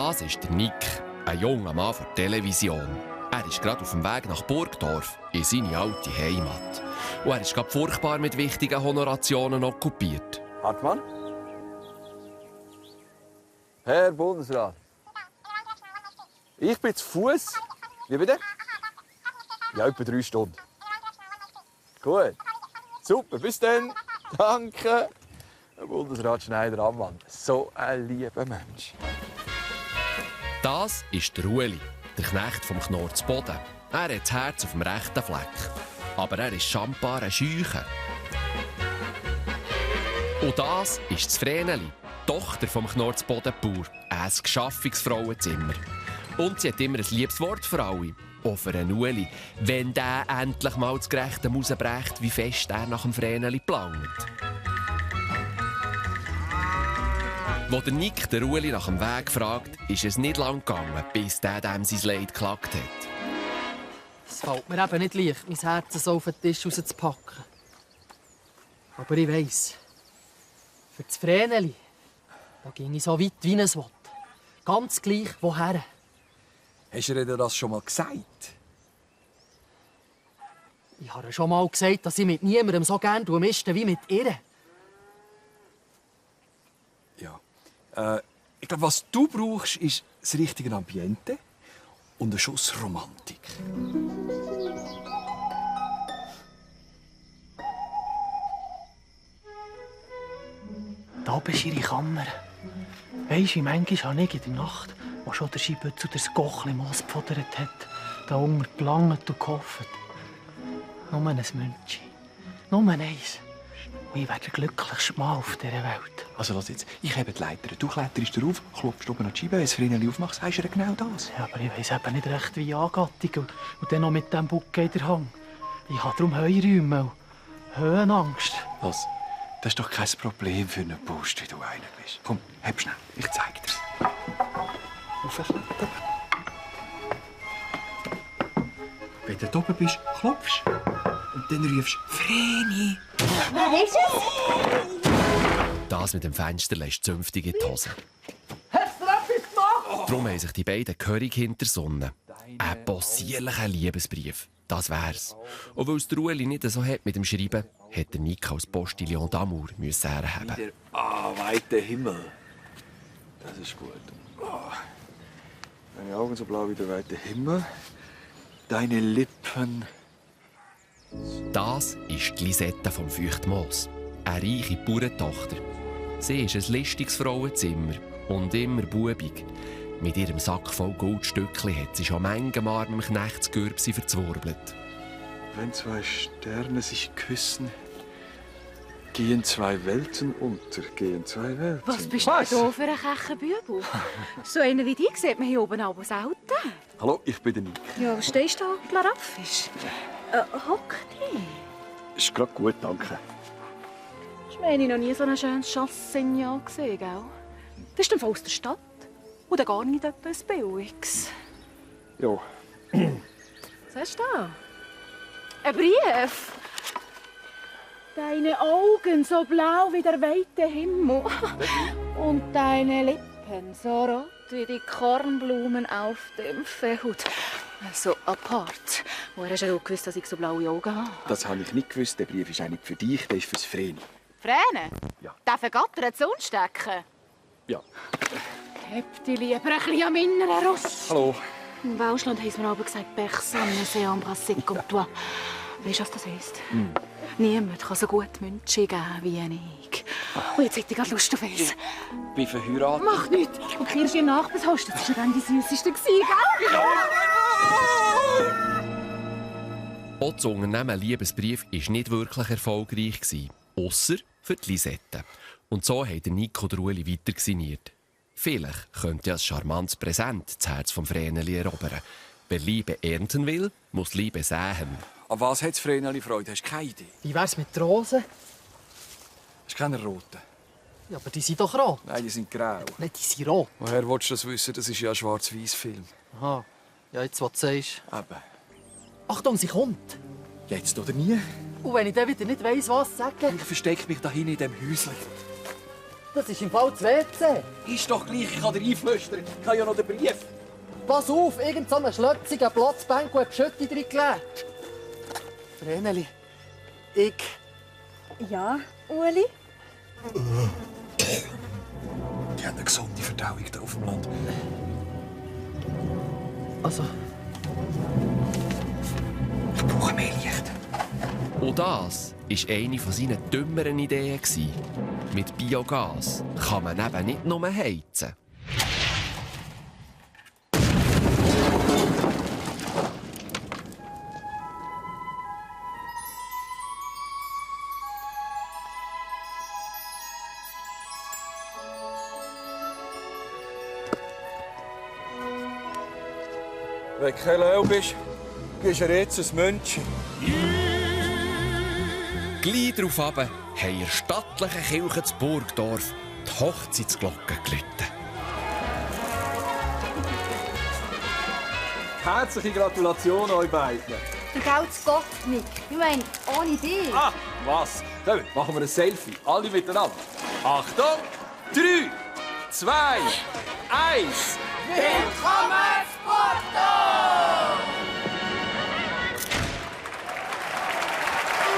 Das ist der Nick, ein junger Mann von der Television. Er ist gerade auf dem Weg nach Burgdorf, in seine alte Heimat. Und er ist gerade furchtbar mit wichtigen Honorationen okkupiert. Hartmann? Herr Bundesrat. Ich bin zu Fuß. Wie bitte? Ja, etwa 3 Stunden. Gut. Super, bis dann. Danke. Herr Bundesrat Schneider-Ammann. So ein lieber Mensch. Das ist der Ueli, der Knecht vom Knorr zu Boden. Er hat das Herz auf dem rechten Fleck. Aber er ist schambar ein Scheuche. Und das ist das Vreneli, Tochter vom Knorr zu Boden Bauer. Ein Geschaffungsfrauenzimmer. Und sie hat immer ein liebes Wort für alle. Auch für einen Ueli, wenn der endlich mal das Gerechte rausbrecht, wie fest er nach dem Vreneli plangt. Wo der Nick den Ueli nach dem Weg fragt, ist es nicht lang gegangen, bis der dem sein Leid geklagt hat. Es fällt mir eben nicht leicht, mein Herz so auf den Tisch rauszupacken. Aber ich weiss, für das Vreneli, da ging ich so weit, wie es will. Ganz gleich, woher. Hast du ihr das schon mal gesagt? Ich habe ihr schon mal gesagt, dass ich mit niemandem so gerne mischte wie mit ihr. Ja. Ich glaube, was du brauchst, ist das richtige Ambiente und ein Schuss Romantik. Da oben ist ihre Kammer. Weisst du, wie manchmal habe ich in der Nacht, wo schon der Skipützer das Gochli Moos gefordert hat, da unten gelangt und gehofft. Nur ein München. Nur eins. Und ich wäre der glücklichste Mann auf dieser Welt. Also lass jetzt, ich habe die Leiter. Du kletterst drauf, klopfst oben an die Scheibe, wenn das Vreneli aufmacht, sagst du ihr genau das. Ja, aber ich weiss eben nicht recht, wie Angattung und dann noch mit diesem Bucke in der Hand. Ich habe darum Heuräume und Höhenangst. Was? Das ist doch kein Problem für einen Post, wie du einer bist. Komm, heb schnell, ich zeig dir's. Aufklettern. Wenn du oben bist, klopfst und dann rufst «Vreni!» Wer ist es? Das mit dem Fenster lässt zünftig in die Hose. Hast du etwas gemacht? Darum haben sich die beiden gehörig hintersonnen. Ein possierlicher Liebesbrief. Das wär's. Und weil es der Ueli nicht so hat mit dem Schreiben, hat der Nick als Postillon d'Amour herhaben. Wieder weiter Himmel. Das ist gut. Deine Augen so blau wie der weite Himmel. Deine Lippen. Das ist die Lisette vom Feuchtmoos. Eine reiche Bauerntochter. Sie ist ein listiges Frauenzimmer und immer bubig. Mit ihrem Sack voll Goldstückchen hat sie schon manchen Mal mit dem Knechtsgürbsi verzwurbelt. Wenn 2 Sterne sich küssen, gehen 2 Welten unter, gehen 2 Welten. Was bist du da für ein kecher Bübel? So einen wie dich sieht man hier oben aber selten. Hallo, ich bin der Nick. Ja, was stehst du da, Blaraffisch? Hock dich. Ist gerade gut, danke. Ich meine, ich noch nie so ein schönes Chassaignat gesehen, gell? Das ist aus der Stadt. Oder gar nicht etwas Billiges. Ja. Was hast du da? Ein Brief. Deine Augen so blau wie der weite Himmel. Und deine Lippen so rot wie die Kornblumen auf dem Feld. So apart. Woher hast du gewusst, dass ich so blaue Augen habe? Das habe ich nicht gewusst. Der Brief ist auch nicht für dich, der ist fürs Vreni. Vrene? Ja. Darf ein Gatter zu uns stecken? Ja. Heb dich lieber ein bisschen an meiner Ross. Hallo. Im Welschland haben wir aber gesagt, «Personne ne s'est embrassé comme toi». Weißt du, was das heisst? Niemand kann so gut Menschen geben wie ich. Und jetzt hätte ich gerade Lust auf eins. Ich bin verheiratet. Mach nichts. Und Kirsch im Nachbarshaus, das war dann die Süßeste, gell? Auch das Unternehmen Liebesbrief war nicht wirklich erfolgreich. Ausser für die Lisette. Und so haben Nico und Ueli weiter gesiniert. Vielleicht könnte ein charmantes Präsent das Herz vom Vreneli erobern. Wer Liebe ernten will, muss Liebe säen. An was hat das Vreneli Freude? Hast du keine Idee? Wie wär's mit Rosen? Hast du keine roten? Ja, aber die sind doch rot. Nein, die sind grau. Nein, die sind rot. Woher willst du das wissen? Das ist ja ein Schwarz-Weiß-Film. Aha. Ja, jetzt, was du sagst. Eben. Achtung, sie kommt. Jetzt oder nie? Und wenn ich dann wieder nicht weiss, was sagen... Ich verstecke mich da hinten in diesem Häuschen. das ist im Fall das WC. Ist doch gleich, ich kann dir einflüstern. Ich habe ja noch den Brief. Pass auf, irgend so einen schlötzigen Platzbänkel hat die Schütte drin gelegt. Vreneli, ich... Ja, Ueli? Die haben eine gesunde Verdauung hier auf dem Land. Also... Ich brauche mehr Licht. Und das war eine von seinen dümmeren Ideen. Mit Biogas kann man eben nicht nur heizen. Wenn du kein Leo bist, gibst du jetzt ein München. Gleich darauf haben in der stattlichen Kirche zu Burgdorf die Hochzeitsglocke geläutet. Herzliche Gratulation euch beiden. Du glaubst Gott nicht. Ich meine, ohne dich. Ah, was? Dann machen wir ein Selfie. Alle miteinander. Achtung! 3, 2, 1.